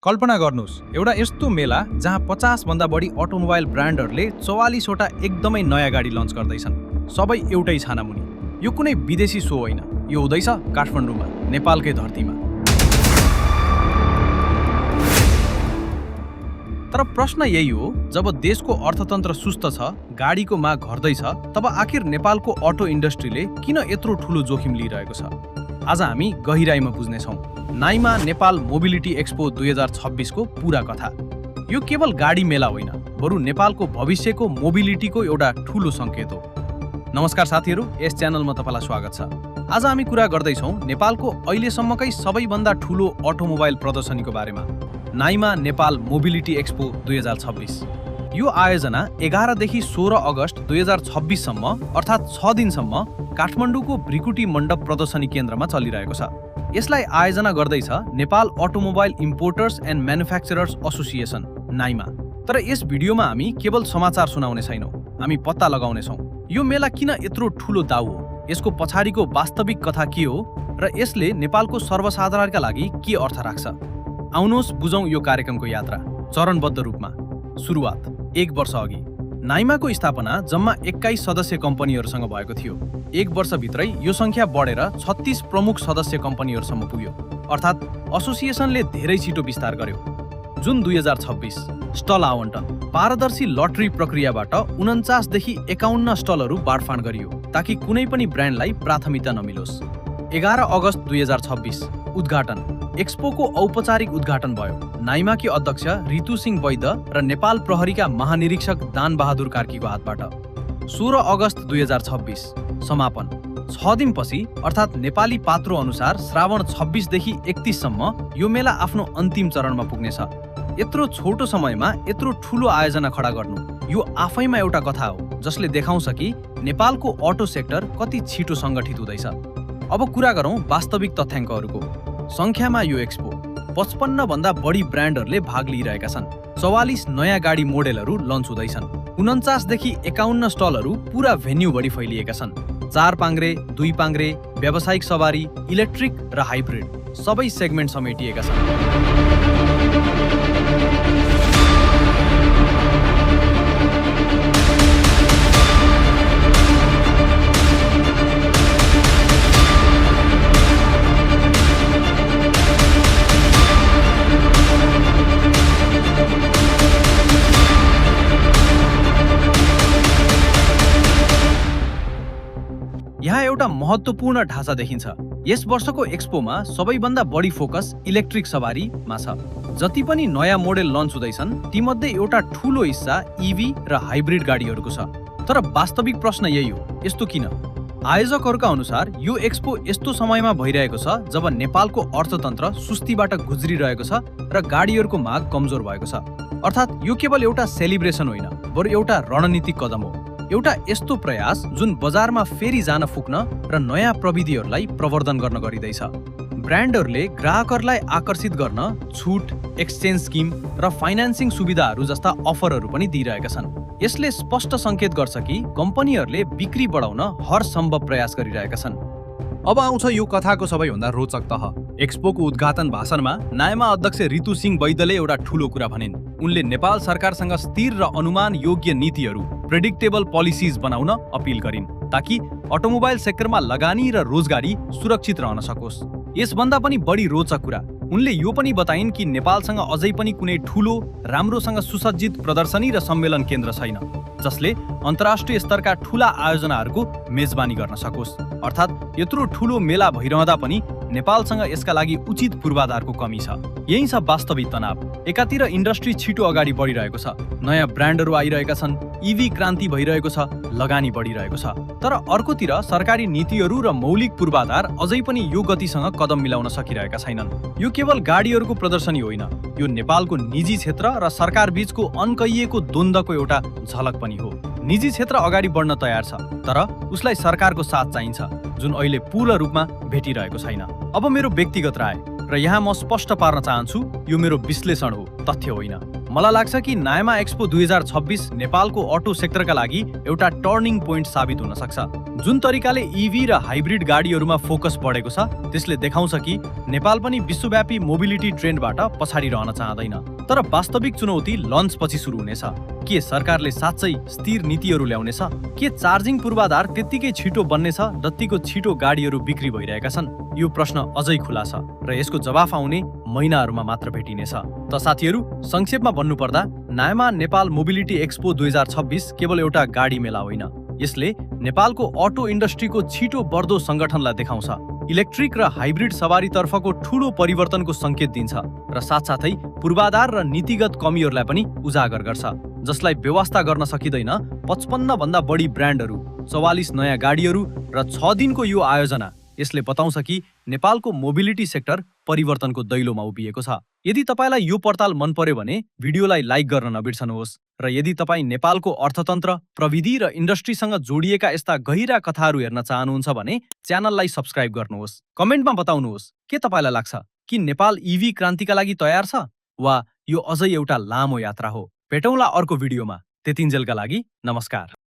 कल्पना गर्नुस् एउटा यस्तो मेला जहाँ 50 भन्दा बढी अटोमोबाइल ब्रान्डहरूले 44 वटा एकदमै नयाँ गाडी लन्च गर्दैछन्, सबै एउटै छानामुनि। यो कुनै विदेशी सो होइन, यो हुँदैछ काठमाडौँमा, नेपालकै धरतीमा। तर प्रश्न यही हो, जब देशको अर्थतन्त्र सुस्त छ, गाडीको माग घट्दैछ, तब आखिर नेपालको अटो इन्डस्ट्रीले किन यत्रो ठूलो जोखिम लिइरहेको छ? आज हामी गहिराईमा बुझ्नेछौँ। नाइमा नेपाल मोबिलिटी एक्सपो 2026 को पूरा कथा। यो केवल गाडी मेला होइन, बरु नेपालको भविष्यको मोबिलिटीको एउटा ठूलो संकेत हो। नमस्कार साथीहरू, यस च्यानलमा तपाईलाई स्वागत छ। आज हामी कुरा गर्दैछौँ नेपालको अहिलेसम्मकै सबैभन्दा ठूलो अटोमोबाइल प्रदर्शनीको बारेमा, नाइमा नेपाल मोबिलिटी एक्सपो 2026। यो आयोजना 11 देखि 16 अगस्त 2026 सम्म अर्थात् 6 दिनसम्म काठमाडौँको भृकुटी मण्डप प्रदर्शनी केन्द्रमा चलिरहेको छ। यसलाई आयोजना गर्दैछ Nepal automobile importers and manufacturers association Naima. तर यस भिडियोमा हामी केवल समाचार सुनाउने छैनौँ, हामी पत्ता लगाउनेछौँ यो मेला किन यत्रो ठूलो दाउ हो, यसको पछाडिको वास्तविक कथा के हो र यसले नेपालको सर्वसाधारणका लागि के अर्थ राख्छ। आउनुहोस् बुझौँ यो कार्यक्रमको यात्रा चरणबद्ध रूपमा। सुरुवात 1 वर्ष अघि नाइमाको स्थापना जम्मा 21 सदस्य कम्पनीहरूसँग भएको थियो। 1 वर्षभित्रै यो संख्या बढेर 36 प्रमुख सदस्य कम्पनीहरूसम्म पुग्यो, अर्थात् एसोसिएसनले धेरै छिटो विस्तार गर्यो। जुन 2026 स्टल आवन्टन पारदर्शी लटरी प्रक्रियाबाट 49 देखि 51 स्टलहरू बाँडफाँड गरियो, ताकि कुनै पनि ब्रान्डलाई प्राथमिकता नमिलोस्। 11 अगस्त 2026 उद्घाटन एक्सपोको औपचारिक उद्घाटन भयो। नाइमाकी अध्यक्ष रितु सिंह वैद्य र नेपाल प्रहरीका महानिरीक्षक दान बहादुर कार्कीको हातबाट। 16 अगस्त 2026 समापन 6 दिनपछि अर्थात् नेपाली पात्रो अनुसार श्रावण 26 देखि 31 सम्म यो मेला आफ्नो अन्तिम चरणमा पुग्नेछ। यत्रो छोटो समयमा यत्रो ठूलो आयोजना खडा गर्नु यो आफैमा एउटा कथा हो, जसले देखाउँछ कि नेपालको अटो सेक्टर कति छिटो सङ्गठित हुँदैछ। अब कुरा गरौँ वास्तविक तथ्याङ्कहरूको। संख्यामा यो एक्सपो 55 भन्दा बढी ब्रान्डहरूले भाग लिइरहेका छन्। 44 नयाँ गाडी मोडेलहरू लन्च हुँदैछन्। 49 देखि 51 स्टलहरू पूरा भेन्यूभरि फैलिएका छन्। 4 पाङ्ग्रे, 2 पाङ्ग्रे, व्यावसायिक सवारी, इलेक्ट्रिक र हाइब्रिड सबै सेगमेन्ट समेटिएका छन्। यहाँ एउटा महत्त्वपूर्ण ढाँचा देखिन्छ। यस वर्षको एक्सपोमा सबैभन्दा बढी फोकस इलेक्ट्रिक सवारीमा छ। जति पनि नयाँ मोडेल लन्च हुँदैछन् तीमध्ये एउटा ठूलो हिस्सा इभी र हाइब्रिड गाडीहरूको छ। तर वास्तविक प्रश्न यही हो, यस्तो किन? आयोजकहरूका अनुसार यो एक्सपो यस्तो समयमा भइरहेको छ जब नेपालको अर्थतन्त्र सुस्तीबाट गुज्रिरहेको छ र गाडीहरूको माग कमजोर भएको छ। अर्थात् यो केवल एउटा सेलिब्रेसन होइन, बरु एउटा रणनीतिक कदम हो। एउटा यस्तो प्रयास जुन बजारमा फेरि जान फुक्न र नयाँ प्रविधिहरूलाई प्रवर्धन गर्न गरिँदैछ। ब्रान्डहरूले ग्राहकहरूलाई आकर्षित गर्न छुट, एक्सचेन्ज स्किम र फाइनान्सिङ सुविधाहरू जस्ता अफरहरू पनि दिइरहेका छन्। यसले स्पष्ट सङ्केत गर्छ कि कम्पनीहरूले बिक्री बढाउन हर सम्भव प्रयास गरिरहेका छन्। अब आउँछ यो कथाको सबैभन्दा रोचक तह। एक्सपोको उद्घाटन भाषणमा नाइमा अध्यक्ष रितु सिंह वैद्यले एउटा ठूलो कुरा भनिन्। उनले नेपाल सरकारसँग स्थिर र अनुमान योग्य नीतिहरू, प्रेडिक्टेबल पोलिसिज बनाउन अपिल गरिन्, ताकि अटोमोबाइल सेक्टरमा लगानी र रोजगारी सुरक्षित रहन सकोस्। यसभन्दा पनि बढी रोचक कुरा उनले यो पनि बताइन् कि नेपालसँग अझै पनि कुनै ठूलो, राम्रोसँग सुसज्जित प्रदर्शनी र सम्मेलन केन्द्र छैन, जसले अन्तर्राष्ट्रिय स्तरका ठूला आयोजनाहरूको मेजबानी गर्न सकोस्। अर्थात् यत्रो ठूलो मेला भइरहँदा पनि नेपालसँग यसका लागि उचित पूर्वाधारको कमी छ। यही छ वास्तविक तनाव। एकातिर इन्डस्ट्री छिटो अगाडि बढिरहेको छ, नयाँ ब्रान्डहरू आइरहेका छन्, इभी क्रान्ति भइरहेको छ, लगानी बढिरहेको छ। तर अर्कोतिर सरकारी नीतिहरू र मौलिक पूर्वाधार अझै पनि यो गतिसँग कदम मिलाउन सकिरहेका छैनन्। यो केवल गाडीहरूको प्रदर्शनी होइन, यो नेपालको निजी क्षेत्र र सरकार बीचको अनकहिएको द्वन्द्वको एउटा झलक पनि हो। निजी क्षेत्र अगाडि बढ्न तयार छ, तर उसलाई सरकारको साथ चाहिन्छ, जुन अहिले पूर्ण रूपमा भेटिरहेको छैन। अब मेरो व्यक्तिगत राय, र यहाँ म स्पष्ट पार्न चाहन्छु, यो मेरो विश्लेषण हो, तथ्य होइन। मलाई लाग्छ कि नाइमा एक्सपो 2026 नेपालको अटो सेक्टरका लागि एउटा टर्निङ पोइन्ट साबित हुन सक्छ। जुन तरिकाले इभी र हाइब्रिड गाडीहरूमा फोकस बढेको छ त्यसले देखाउँछ कि नेपाल पनि विश्वव्यापी मोबिलिटी ट्रेन्डबाट पछाडि रहन चाहँदैन। तर वास्तविक चुनौती लन्चपछि सुरु हुनेछ। के सरकारले साँच्चै स्थिर नीतिहरू ल्याउनेछ? के चार्जिङ पूर्वाधार त्यत्तिकै छिटो बन्नेछ जतिको छिटो गाडीहरू बिक्री भइरहेका छन्? यो प्रश्न अझै खुला छ र यसको जवाफ आउने महिनाहरूमा मात्र भेटिनेछ। त साथीहरू, संक्षेपमा भन्नुपर्दा नायमा नेपाल मोबिलिटी एक्सपो 2026 केवल एउटा गाडी मेला होइन। यसले नेपालको अटो इन्डस्ट्रीको छिटो बढ्दो सङ्गठनलाई देखाउँछ, इलेक्ट्रिक र हाइब्रिड सवारीतर्फको ठूलो परिवर्तनको सङ्केत दिन्छ र साथसाथै पूर्वाधार र नीतिगत कमीहरूलाई पनि उजागर गर्छ, जसलाई व्यवस्था गर्न सकिँदैन। 55 भन्दा बढी ब्रान्डहरू, 44 नयाँ गाडीहरू र 6 दिनको यो आयोजना यसले बताउँछ कि नेपालको मोबिलिटी सेक्टर परिवर्तनको दैलोमा उभिएको छ। यदि तपाईलाई यो पर्ताल मन पर्यो भने भिडियोलाई लाइक गर्न नबिर्सनुहोस् र यदि तपाईँ नेपालको अर्थतन्त्र, प्रविधि र इन्डस्ट्रीसँग जोडिएका यस्ता गहिरा कथाहरू हेर्न चाहनुहुन्छ भने च्यानललाई सब्स्क्राइब गर्नुहोस्। कमेन्टमा बताउनुहोस् के तपाईलाई लाग्छ कि नेपाल इभी क्रान्तिका लागि तयार छ वा यो अझै एउटा लामो यात्रा हो। भेटौँला अर्को भिडियोमा। त्यतिन्जेलका लागि नमस्कार।